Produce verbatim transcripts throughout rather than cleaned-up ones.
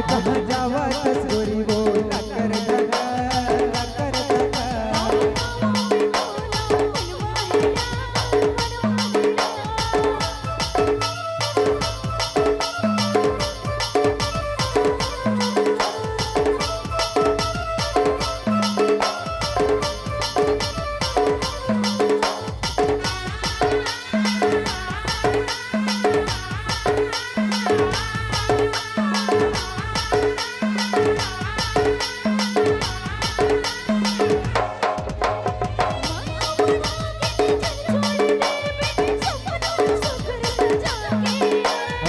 कहाँ जावत हस गोरी वो लकर ढकर, लकर ढकर।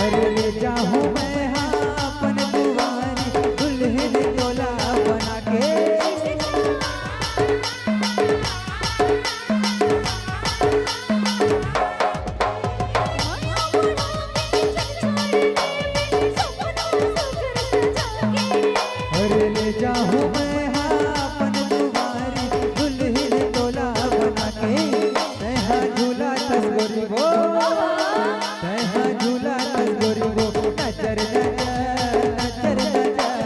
अरे ले जाहूँ मैं हाँ अपन दुआरी, दुल्हन तोला बना के। अरे ले जाहूँ मैं हाँ अपन दुआरी, दुल्हन तोला बना के। तैं हा झूला तस गोरी वो, तैं हा झूला तस गोरी वो, नजर नजर, नजर नजर।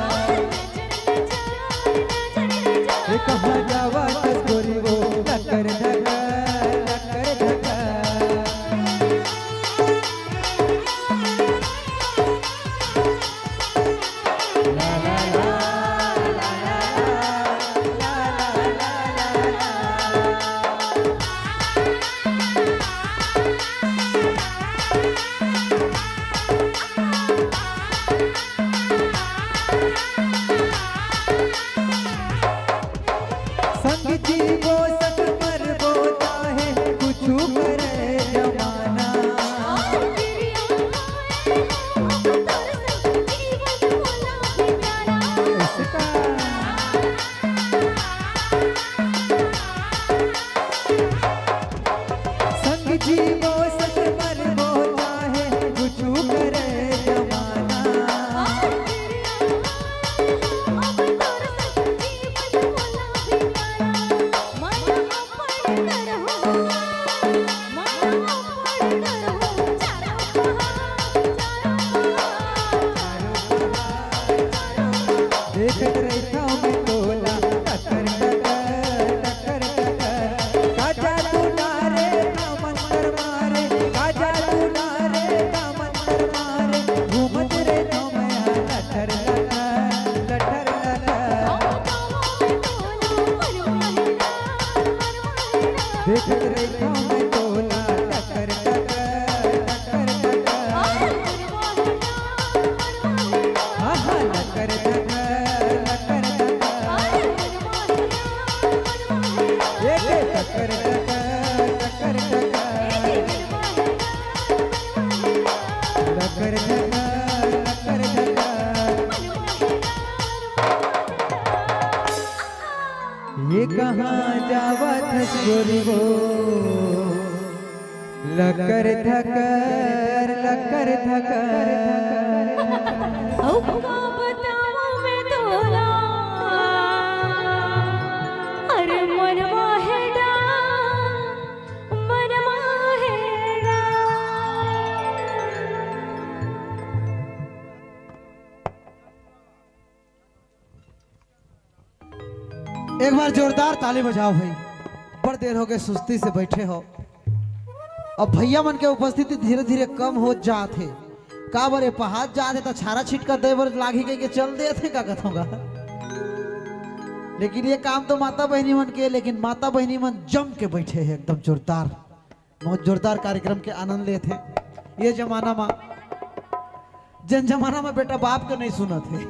ये कहाँ जावा तस गोरी वो, लकर ढकर, लकर ढकर। संग जीवो संग मरबो चाहे कुछु करे जमाना। संग जीवो संग मरबो चाहे कुछु करे जमाना। देखत रहिथव मैं तोला टकर टकर, टकर टकर। का जादू डारे, का मंतर मारे, का जादू डारे, का मंतर मारे। घूमत रहिथव मैं हा लठर लठर, लठर लठर। देखत रहिथव मैं तोला टकर टकर, टकर टकर। हाँ, हाँ, लकर धकर, लकर धकर। एक टकर टकर, टकर टकर। लकर धकर, लकर धकर। ये कहाँ जावत हस गोरी वो? लकर धकर, लकर धकर। अउ का बतावं मैं तोला, अरे मनमा हे डा, मनमा हे डा। एक बार जोरदार ताली बजाओ भाई। बड़ देर हो गए सुस्ती से बैठे हो। अब भैया मन के उपस्थिति धीरे-धीरे कम होत जात हे। काबर ए पहात जात हे त छारा छिटका दे बर लागही कहिके चल देत हे का कथों गा। लेकिन ये काम तो माता बहिनी मन के, लेकिन माता बहिनी मन जम के बैठे हे एकदम जोरदार। बहुत जोरदार कार्यक्रम के आनंद लेत हे। ये जमाना मा, जेन जमाना मा बेटा बाप के नहीं सुनत हे,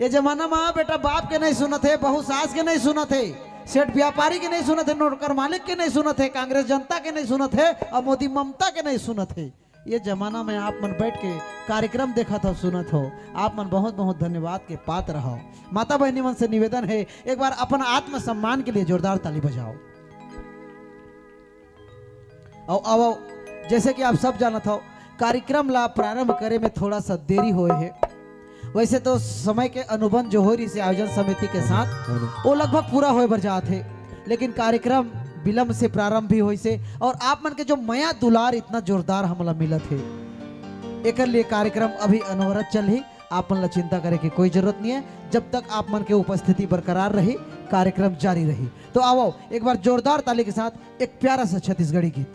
ये जमाना मा बेटा बाप के नहीं सुनत हे, बहू सास के नहीं सुनत हे, सेठ व्यापारी के नहीं सुनत हे, नौकर मालिक के नहीं सुनत हे, कांग्रेस जनता के नहीं सुनत हे, अउ मोदी ममता के नहीं सुनत हे। ये जमाना में आप मन बैठ के कार्यक्रम देखत हो, सुनत हो, आप मन बहुत बहुत धन्यवाद के पात्र हो। माता बहिनी मन से निवेदन हे, एक बार अपन आत्मसम्मान के लिए जोरदार ताली बजाओ। अउ, अउ, अउ, जैसे कि आप सब जानत हो, कार्यक्रम ला प्रारंभ करे में थोड़ा सा देरी होए हे। वैसे तो समय के अनुबंध जो होए रहिसे आयोजन समिति के साथ, वो लगभग पूरा होए बर जात हे, लेकिन कार्यक्रम विलंब से प्रारंभ भी होइसे। और आप मन के जो मया दुलार इतना जोरदार हमला मिलत हे, एकर लिए कार्यक्रम अभी अनवरत चलही। आप मन ला चिंता करे के कोई जरूरत नहीं है। जब तक आप मन के उपस्थिति बरकरार रही, कार्यक्रम जारी रही। तो आवो, एक बार जोरदार ताली के साथ एक प्यारा सा छत्तीसगढ़ी गीत।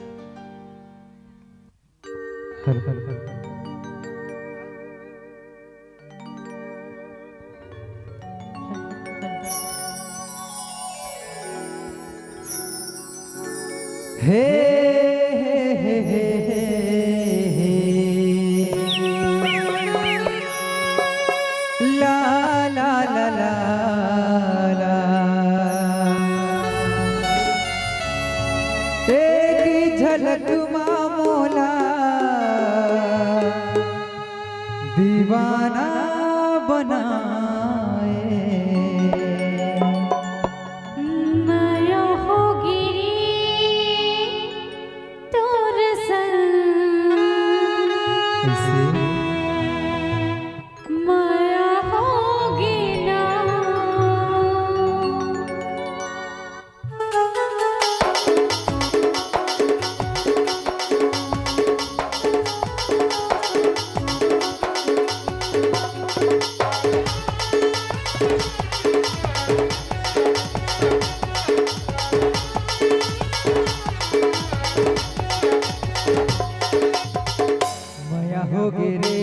हे, हे, हे, हे, हे, हे। ला, ला, ला, ला, ला। एक झलक मा मोला दीवाना बनाए। मया हो गिरी तोर संग। कैसे? मया हो गिना। मया होगे रे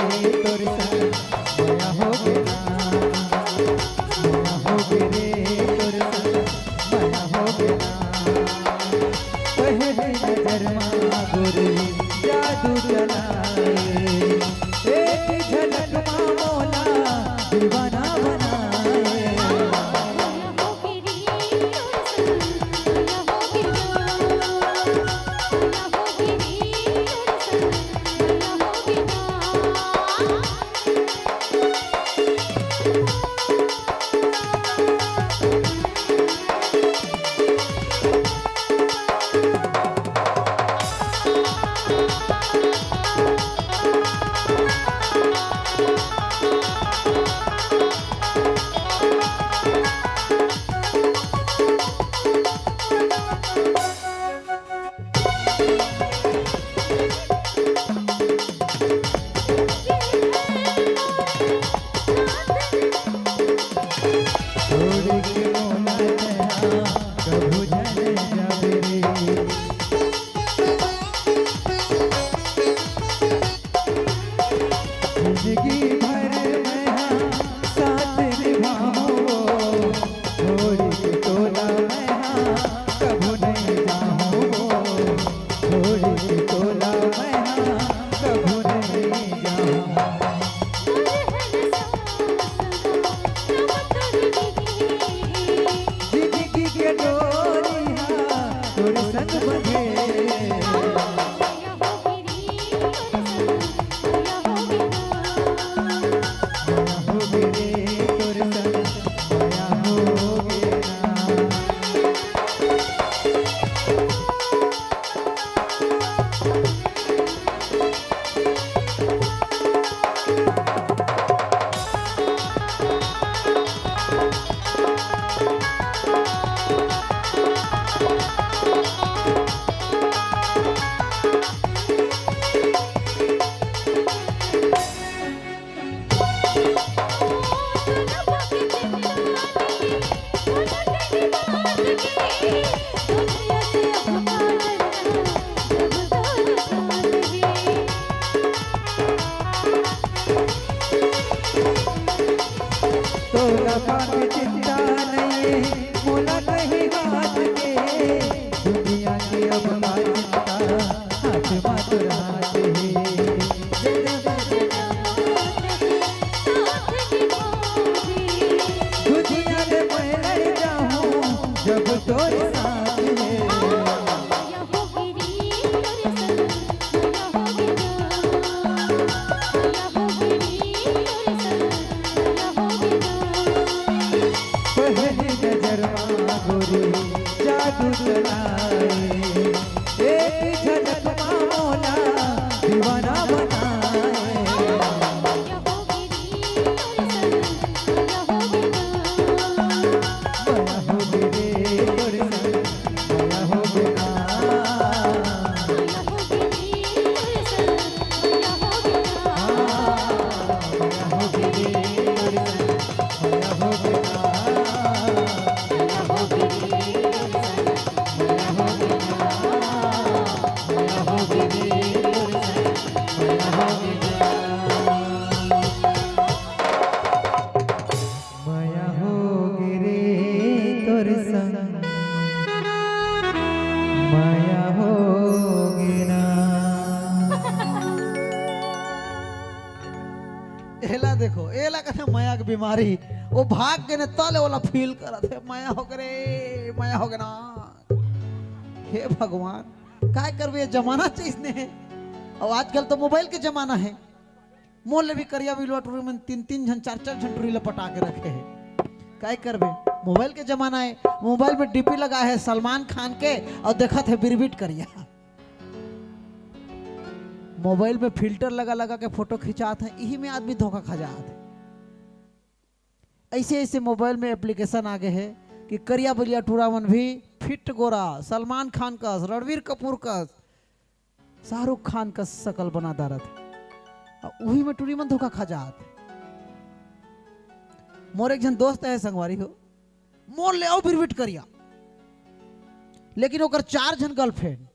तोर संग, मया होगे ना। मया होगे रे तोर संग, मया होगे ना। पहली नजर मा गोरी जादू चलाए, एक झलक मा मोला दीवाना बनाए। मया होगे रे तोर संग, मया होगे ना। एला देखो, एला कथे मया के बीमारी। वो भाग के ने तले ओला फील करत हे, मया होगे रे, मया होगे ना। हे भगवान, काय करबे, ये जमाना चइसने हे। अउ आजकल तो मोबाइल के जमाना हे। मोर ले भी करिया बिलवा टुरी मन तीन तीन झन, चार चार झन टुरी ल पटा के रखे हे। काय करबे, मोबाइल के जमाना हे। मोबाइल में डीपी लगा हे सलमान खान के, अउ देखत हे बिरबिट करिया। मोबाइल में फिल्टर लगा लगा के फोटो खिंचात हे, इही में आदमी धोखा खा जात हे। अइसे अइसे मोबाइल में एप्लीकेशन आ गे हे कि करिया बलिया टूरा मन भी फिट गोरा, सलमान खान कस, रणवीर कपूर कस, शाहरुख खान कस शकल बना डारत हे। अउ उही में टूरी मन धोखा खा जात हे। मोर एक झन दोस्त हे संगवारी हो, मोर ले अउ बिरबिट करिया, लेकिन ओकर चार झन गर्लफ्रेंड।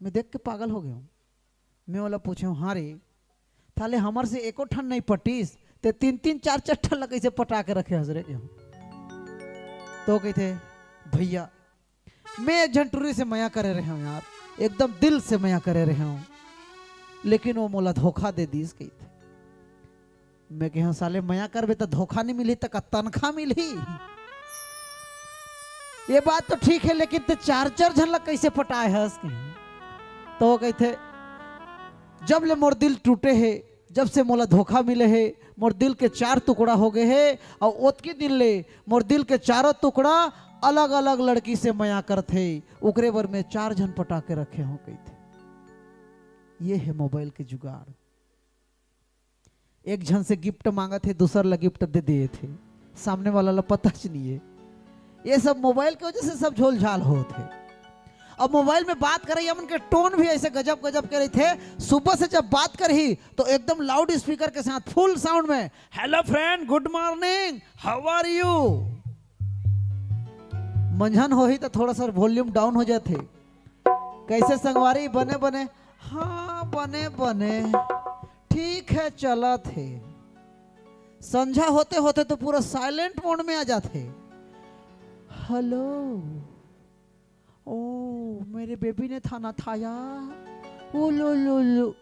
मैं देख के पागल हो गे हंव। मैं ओला पूछेंव, "हाँ रे, थाले हमर से एको ठन नइ पटिस, ते तीन तीन चार चार ठन ला कइसे पटा के रखे हस रे?" तो कहिथे, "भइया, मैं एक झन टुरी से मया करे रहे हंव यार, एकदम दिल से मया करे रहे हंव, लेकिन वो मोला धोखा दे दिस," कहिथे। मैं कहेंव, "साले, मया करबे त धोखा नइ मिलही, त का तनखा मिलही? ये बात तो ठीक हे, लेकिन ते चार चार झन ला कइसे पटाए हस?" कहेंव। तो वो कहिथे, "जब ले मोर दिल टूटे हे, जब से मोला धोखा मिले हे, मोर दिल के चार टुकड़ा हो गे हे, अउ ओतकी दिन ले मोर दिल के चारों टुकड़ा अलग-अलग लड़की से मया करथे, ओकरे बर मैं चार झन पटा के रखे हंव," कहिथे। ये हे मोबाइल के जुगाड़। एक झन से गिफ्ट मांगत हे, दूसर ला गिफ्ट दे देत हे, सामने वाला ला पता च नइ हे। ये सब मोबाइल के वजह से सब झोलझाल होत हे। अब मोबाइल में बात करइया मन के टोन भी अइसे गजब गजब के रहिथे। सुबह से जब बात करही तो एकदम लाउड स्पीकर के साथ फुल साउंड में, "Hello friend, good morning, how are you?" मंझन होही तो थोड़ा सा वॉल्यूम डाउन हो जाथे। "कइसे संगवारी, बने बने?" "हाँ, बने बने, ठीक हे, चलत हे।" संझा होते होते तो पूरा साइलेंट मोड में आ जाथे। "Hello, ओ, मेरे बेबी ने थाना थाया, ओ लो लो लो।"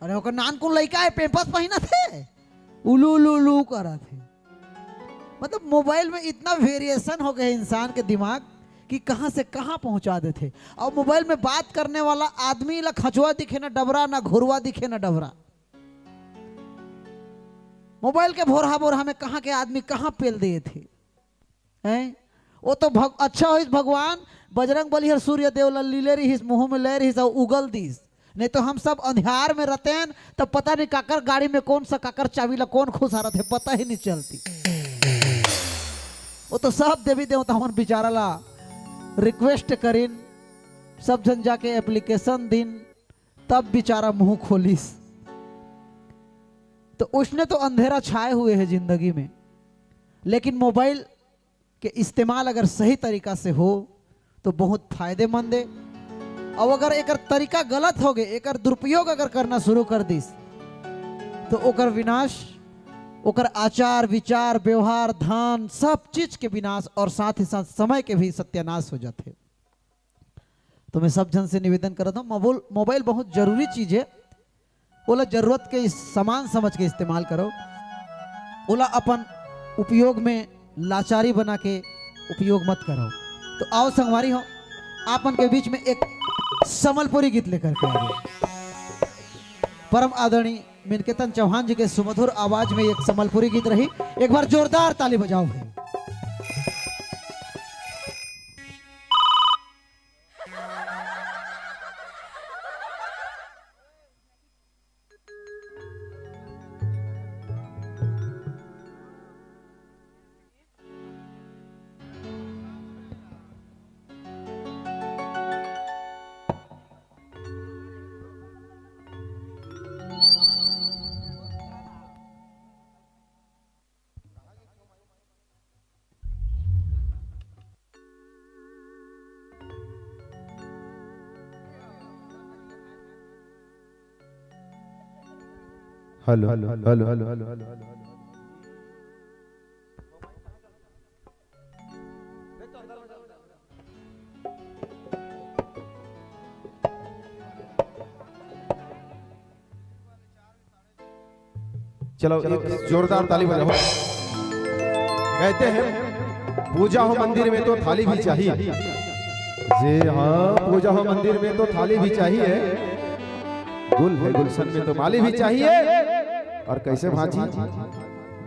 अरे, ओकर नानकुन लइका हे, पैंपर्स पहिनत हे, उलू उलू उलू करत हे। मतलब, मोबाइल में इतना वेरिएशन हो गे हे इंसान के दिमाग कि कहाँ से कहाँ पहुँचा देथे। अउ मोबाइल में बात करने वाला आदमी ला खचवा दिखे ना डबरा, ना घुरवा दिखे ना डबरा। मोबाइल के भोरहा भोरहा में कहाँ के आदमी कहाँ पेल देथे। हैं? वो तो भग-, अच्छा होइस भगवान, बजरंग बली हर सूर्य देव ला लीले रिहिस, मुंह में ले रिहिस अउ उगल दिस। नहीं तो हम सब अंधियार में रहतेन, तब पता नहीं काकर गाड़ी में कौन सा काकर चाबी ला कौन खुसारत हे, पता ही नहीं चलती। वो तो सब देवी देवता मन बेचारा ला रिक्वेस्ट करिन, सब झन जाके एप्लीकेशन दिन, तब बेचारा मुंह खोलिस। तो उसने तो अंधेरा छाए हुए है जिंदगी में, लेकिन मोबाइल के इस्तेमाल अगर सही तरीका से हो तो बहुत फायदेमंद है। और अगर एकर तरीका गलत हो गए, एकर दुरुपयोग अगर करना शुरू कर दिस, तो ओकर विनाश, ओकर आचार विचार व्यवहार धन सब चीज के विनाश और साथ ही साथ समय के भी सत्यानाश हो जाथे। तो मैं सब झन से निवेदन करत हूँ, मोबाइल, मोबाइल बहुत जरूरी चीज है, ओला जरूरत के इस समान समझ के इस्तेमाल करो, ओला अपन उपयोग में लाचारी बना के उपयोग मत करो। तो आओ संगवारी हो, आप मन के बीच में एक संबलपुरी गीत लेकर के आ गए। परम आदरणीय मिनकेतन चौहान जी के सुमधुर आवाज में एक संबलपुरी गीत रही, एक बार जोरदार ताली बजाओ भाई। Hello, hello, hello, hello. चलो, एक जोरदार ताली बजाओ। कहते हैं, पूजा हो मंदिर में तो थाली भी चाहिए। जी हाँ, पूजा हो मंदिर में तो थाली भी चाहिए। गुल है गुलशन में तो माली भी चाहिए। और कैसे भांजी,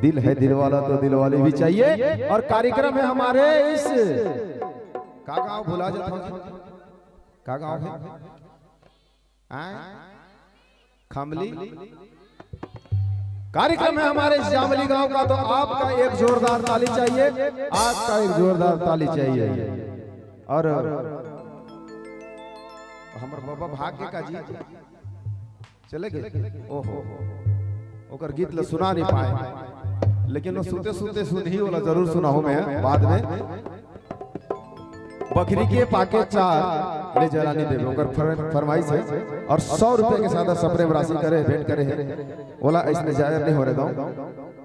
दिल है दिल वाला तो दिल वाली भी चाहिए। और कार्यक्रम है हमारे इस, का गांव भुला जाता हूँ? का गांव है? आय? खमली। कार्यक्रम है हमारे जामली गांव का, तो आपका एक जोरदार ताली चाहिए, आपका एक जोरदार ताली चाहिए। और हमर बाबा भाग्य का जी चले गए। ओहो, ओकर गीत ल सुना नहीं पाए, लेकिन वो सुते सुते सुनही, ओला जरूर सुनाहूं मैं बाद में। बखरी के पाके चार ले जला नहीं देवे, ओकर फर-, फरमाइश है। और सौ रुपए के सादा सप्रेम राशि करे, भेंट करे है, ओला ऐसने जाहिर नहीं हो रहे गाँव।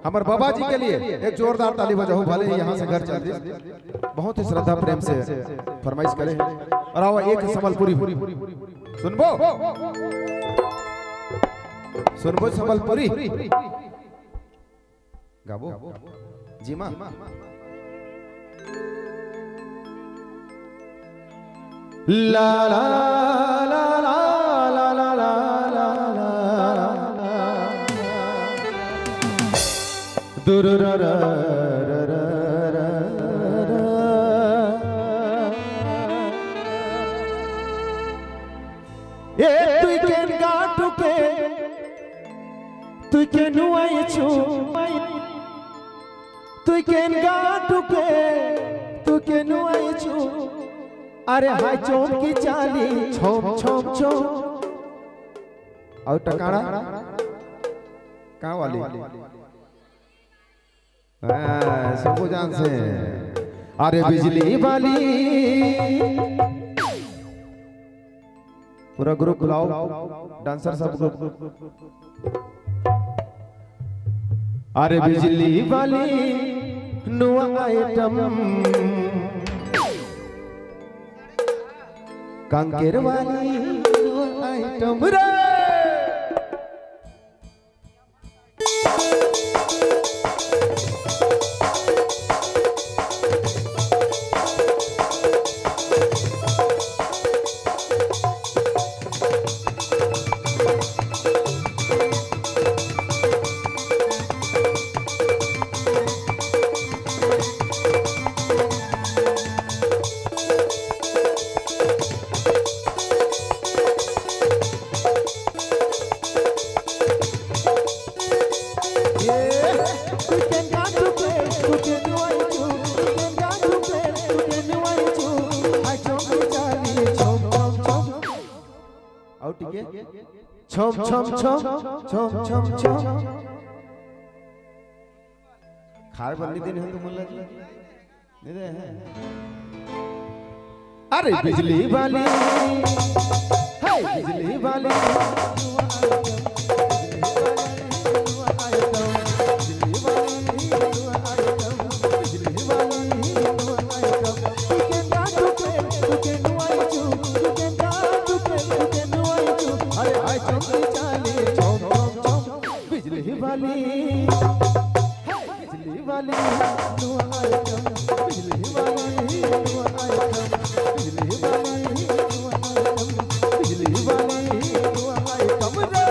हमर बाबा जी के लिए एक जोरदार ताली बजाओ, भले ही यहाँ से घर चल दी। बहुत ही श्रद्धा प्रेम से फरमाइश करे हैं। और आओ, एक संबलपुरी हो। सुनबो? सुनबो संबलपुरी? गाबो? जी माँ। ला ला ला ला ला ला ला ला। दुरुरररररररर। ए तुई केन गाटुके, तुई केनु आइचु, तुई केन गाटुके, तुई केनु आइचु। अरे हाय चोम की चाली, छोम, छोम, छोम। और टकाड़ा? कहाँ वाली? हाँ, सबको जान से। अरे बिजली वाली। पूरा ग्रुप बुलाओ, डांसर सब ग्रुप। अरे बिजली वाली नुआ आइटम, कांकेर वाली नुआ आइटम रे। और ठीक है, छम छम छम, छम छम छम। खाए बर नहीं दिन है तो मुल्ला जी। अरे बिजली वाली, हे बिजली वाली। बिजली वाली, बिजली वाली, नुआ आइटम, बिजली वाली, नुआ आइटम, बिजली वाली, नुआ आइटम, बिजली वाली, नुआ आइटम रे।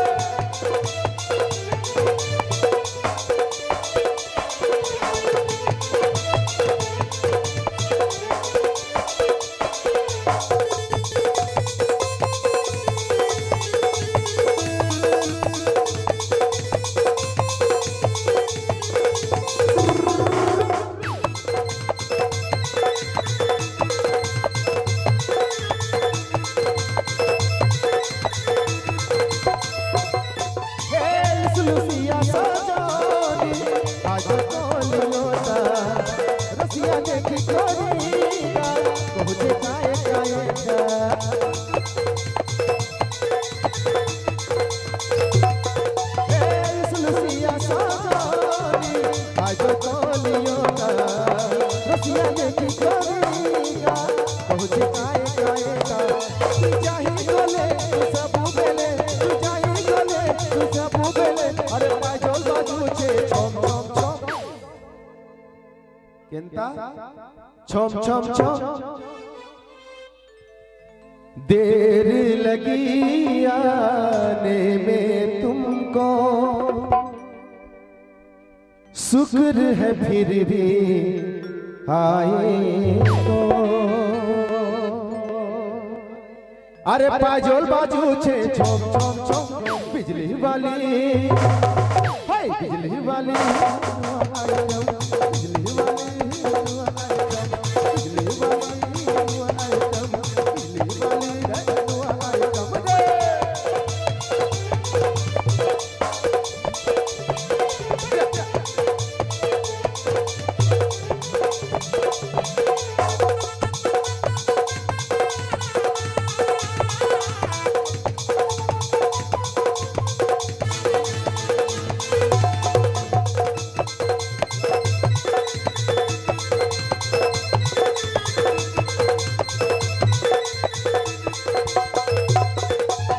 तू सब बेले, अरे पाजोल बाजू छे, छम छम छम। केंता? छम छम छम। देर लगी आने में तुमको, शुक्र है फिर भी आए तो। अरे पाजोल बाजू छे छम छम छम, बिजली वाली, हाय बिजली वाली, बिजली वाली, बिजली वाली, बिजली वाली।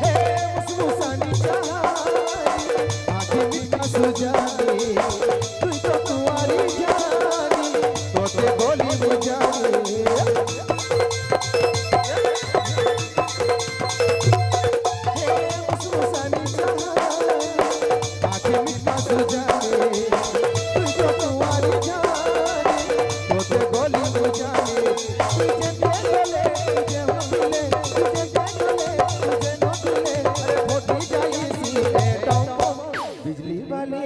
हे मुसमुसानी चारी, आँखें मीठा सुजानी, तू तो कुंवारी जानी, तोते बोली मुजानी। हे मुसमुसानी चारी, आँखें मीठा सुजानी, तू तो कुंवारी जानी, तोते बोली मुजानी। तुझे देख ले, तुझे हम ले, तुझे देख ले, तुझे नोच ले, अरे फूटी जाई सी एटम बम। बिजली वाली,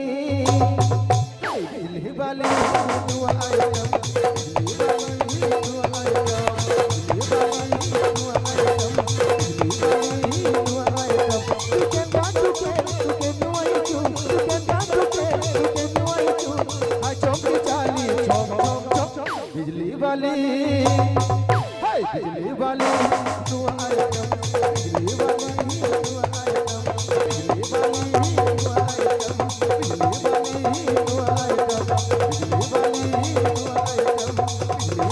बिजली वाली, तू आए ना। बिजली वाली, तू आए ना। बिजली वाली, तू आए ना। बिजली वाली, तू आए ना। तू के बात, तू के, तू के नुआई तू, तू के बात, तू के, तू के नुआई तू। आ चौकी चाली, चौक, चौक, चौक। बिजली वाली, हाय बिजली वाली, तू आए ना। बिजली वाली, तू आए ना। बिजली वाली, तू आए ना। बिजली वाली, तू आए ना। बिजली वाली, तू आए ना। बिजली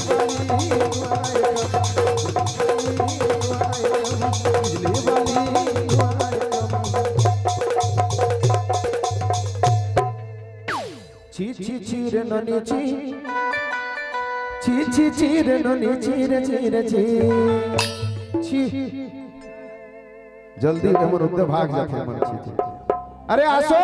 वाली, तू आए ना। बिजली वाली, तू आए ना। छी, छी, छी रे नोनी छी। छी, छी, छी रे नोनी छी रे, छी रे, छी। छी। जल्दी रे, हमर उद्दे भाग जाथे, हमर छी, छी। अरे आसो!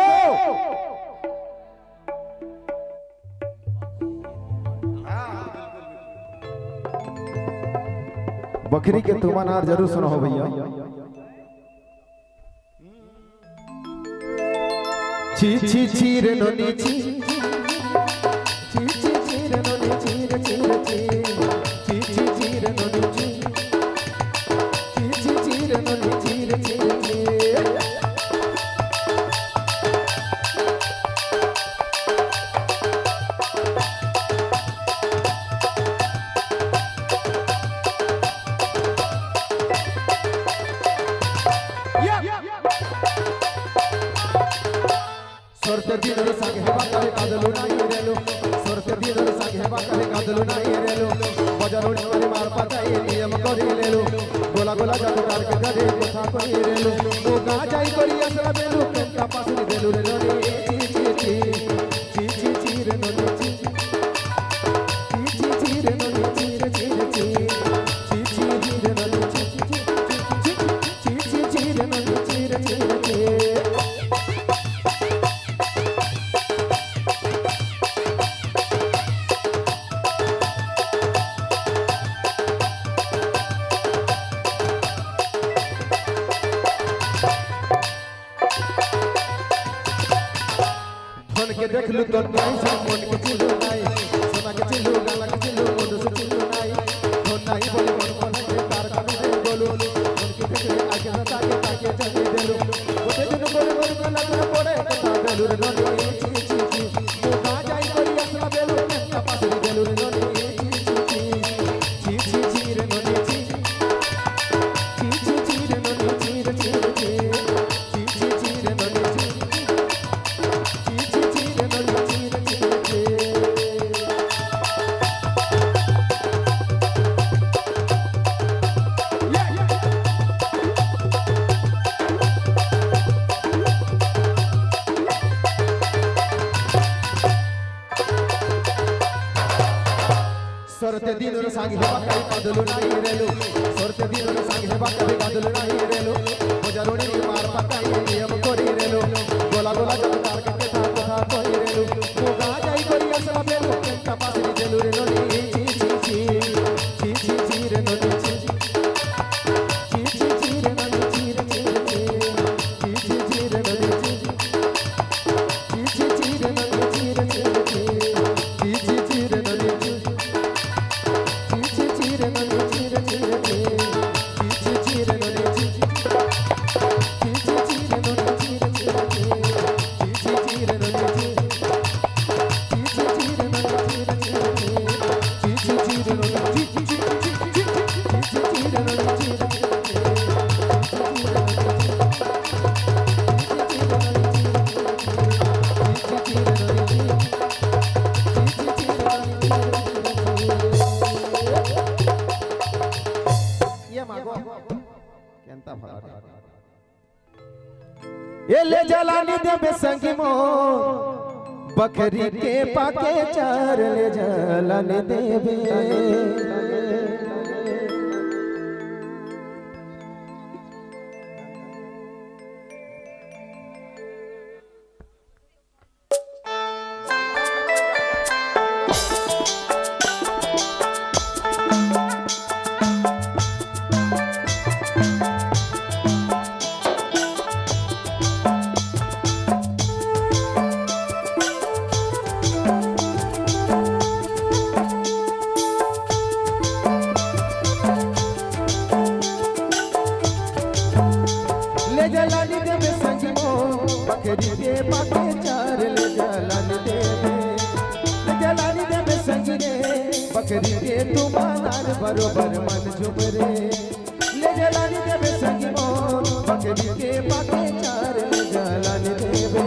बखरी के तुमन हार जरूर सुनहू भैया। छी, छी, छी रे नोनी छी। छी, छी, छी रे नोनी छी रे, छी रे, छी। छी, छी, छी रे नोनी छी। छी, छी, छी रे नोनी छी रे, छी रे, छी। सोरते दिनर संग हेबा करे कादलू नाई रेलू। सोरते दिनर संग हेबा करे कादलू नाई रेलू। बजारो नारी मार पताई नियम करी लेलू। गोला गोला जादू करके जदे कथा करी रेलू। तू गा जाई करी असला बेलू, केंता पासरी देलू रे नोनी, छी, छी, छी। छी, छी, छी रे नोनी, छी। छी, छी, छी रे नोनी, छी रे, छी रे, छी। छी, छी, छी रे नोनी, छी, छी, छी, छी, छी। छी, छी, छी रे नोनी, छी रे, छी रे, छी। धन के देखलू तो नाई, सब मन के चिल्लू नाई, सोना के चिल्लू, गाला के चिल्लू, मुंड से चिल्लू नाई। धन नाई बोली मन पर है, तार का नहीं बोलू। धन के देखले आगे ना ताके, ताके जाने देलू। गोटे दिन गोरे गोरे के लगे पड़े, कथा देलू रे नोनी, छी, छी, छी। मुदा जाई करी असला बेलू, केंता पासरी देलू रे नोनी, छी, छी, छी। छी, छी, छी रे नोनी, छी। छी, छी, छी रे नोनी, छी रे, छी रे, छी। दिन संग हेबा कई बदलू नहीं रेलू, सोरते दिन संग हेबा कई बदलू नहीं रेलू, बजारोनी मार पकाई नियम कोरी रेलू, गोला गोला जब तार के था था कोई रेलू, मुगा जाई कोई असला बेलू, कंटा पास रे जेलू रे नोनी, ची ची ची, ची ची ची रे नोनी, ची ची ची रे नोनी, ची रे ची रे ची, ची ची ची रे नोनी, ची। ये मागो। केंता भला रे। ए ले जलानी देबे संगी मोर, बकरी के पाके चार ले जलानी देबे। ले जलानी देबे संगी मोर, बकरी के पाके चार ले जलानी देबे। ले जलानी देबे संगी रे, बकरी के तुम्हार बरोबर मन झुमरे। ले जलानी देबे संगी मोर, बकरी के पाके चार ले जलानी देबे।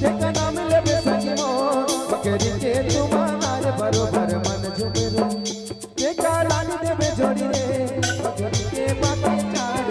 तेका नाम लेबे संगी मोर, बकरी के तुम्हार बरोबर मन झुमरे। के का लानी देबे जोड़ी रे, बकरी के पाके चार।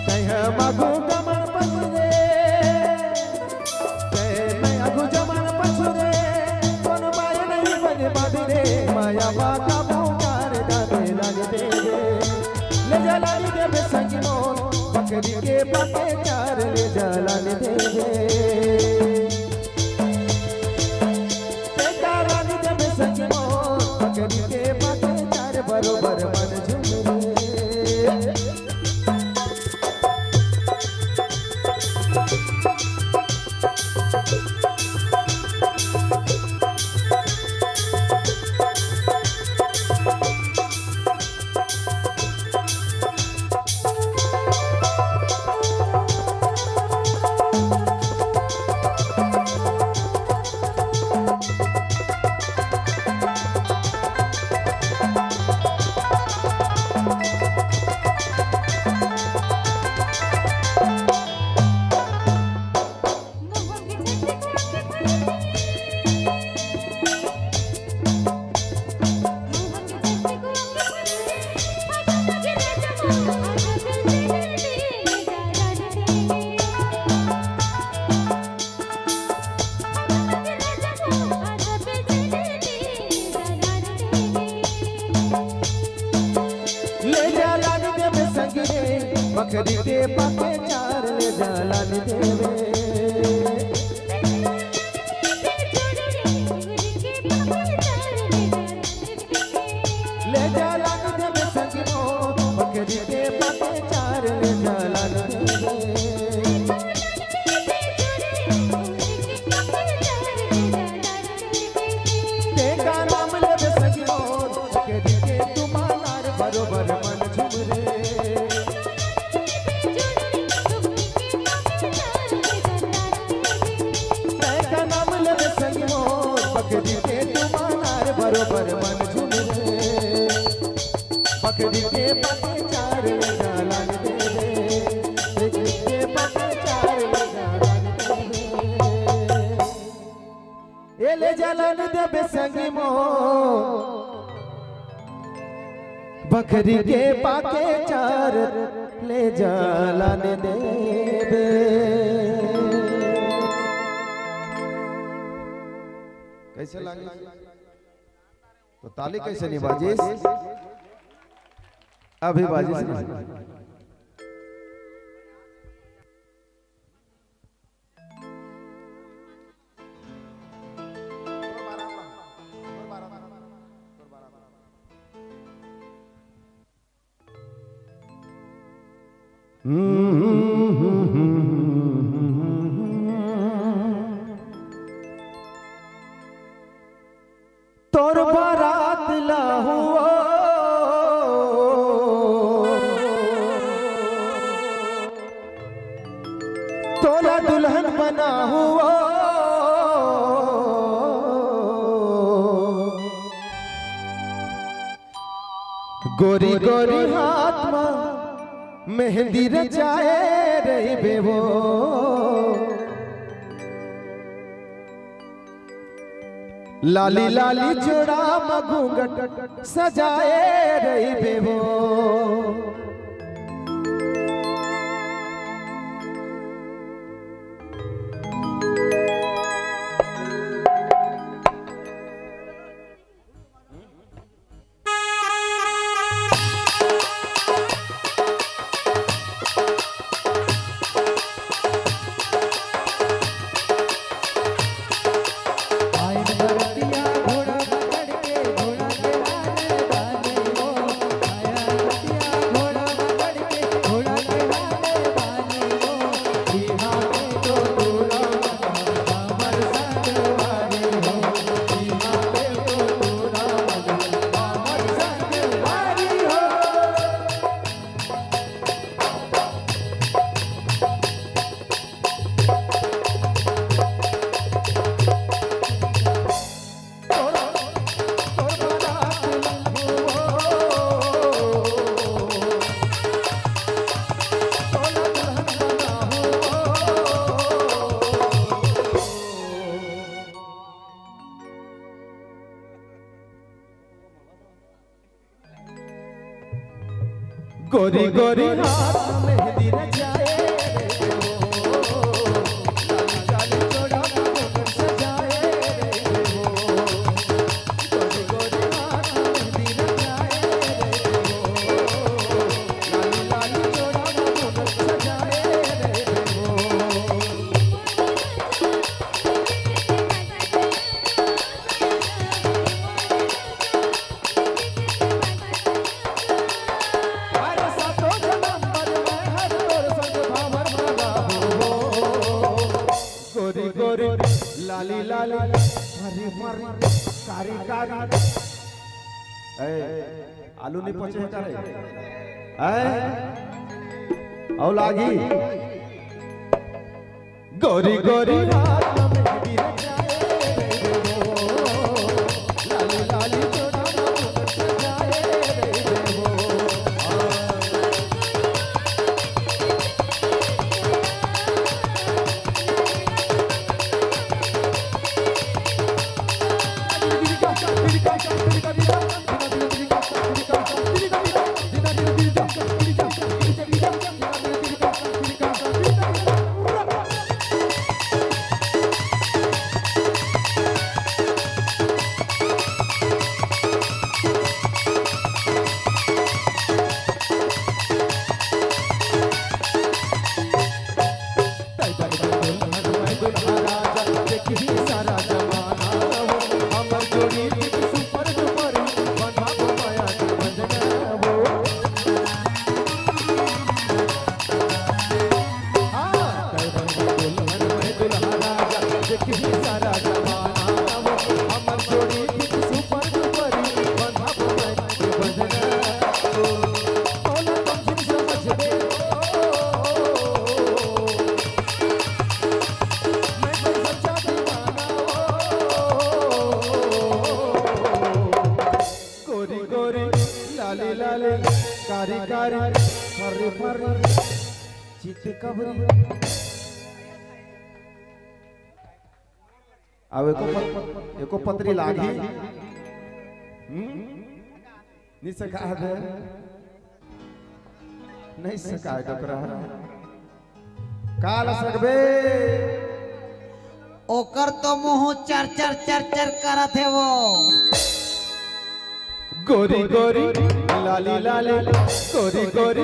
तैं मागू जमन पसुरे, तैं मैं आगू जमन पसुरे, कोनो माया नहीं बने बादरे, माया बाका पुकार दादे लागे दे। ले जलानी देबे संगी मोर, बकरी के पाके चार ले जलानी देबे। तेका लानी देबे संगी मोर, बकरी के पाके चार बरोबर मन झुमरे। ले जलानी देबे संगी रे, बकरी के पाके चार ले जलानी देबे। ले जलानी देबे संगी मोर, बकरी के पाके चार ले जलानी देबे। के पाके चार ले जा लाने देबे, के पाके चार ले जा लाने देबे। ए ले जा लाने देबे संगी मोर, बकरी के पाके चार ले जा लाने देबे। कैसे लागे? तो ताली कैसे नहीं बाजिस? अभी बाजिस ना। तोर बारात ला हुआ, तोला दुल्हन बना हुआ। गोरी गोरी हाथ मा मेहंदी रचाए रहिबे वो, लाली लाली जोड़ा मा घूंघट सजाए रहिबे वो। गोरी गोरी हाथ मेहंदी रचाए रे हो, लाली लाली जोड़ा मा घूंघट सजाए रे हो। गोरी गोरी हाथ मेहंदी रचाए रे हो, लाली लाली जोड़ा मा घूंघट सजाए रे हो। अरे सातों जन्म बर मैं हर तोर संग भांवर भंगा हो। गोरी गोरी लाली लाली, हरी हरी, कारी कारी। ए, आलू नहीं पचे करे। ए, औ लागी। गोरी गोरी रात में गिर जाए रे हो, लाली लाली जोड़ा में सजाए रे हो। फर्री फर्री चित कबरी। अब एको पत-, एको पतरी लागी। हम्म? नहीं सका दे। नहीं सका डोकरा। काल सकबे। ओकर तो मुंह चर चर चर चर करत हे वो। गोरी गोरी लाली लाली, गोरी गोरी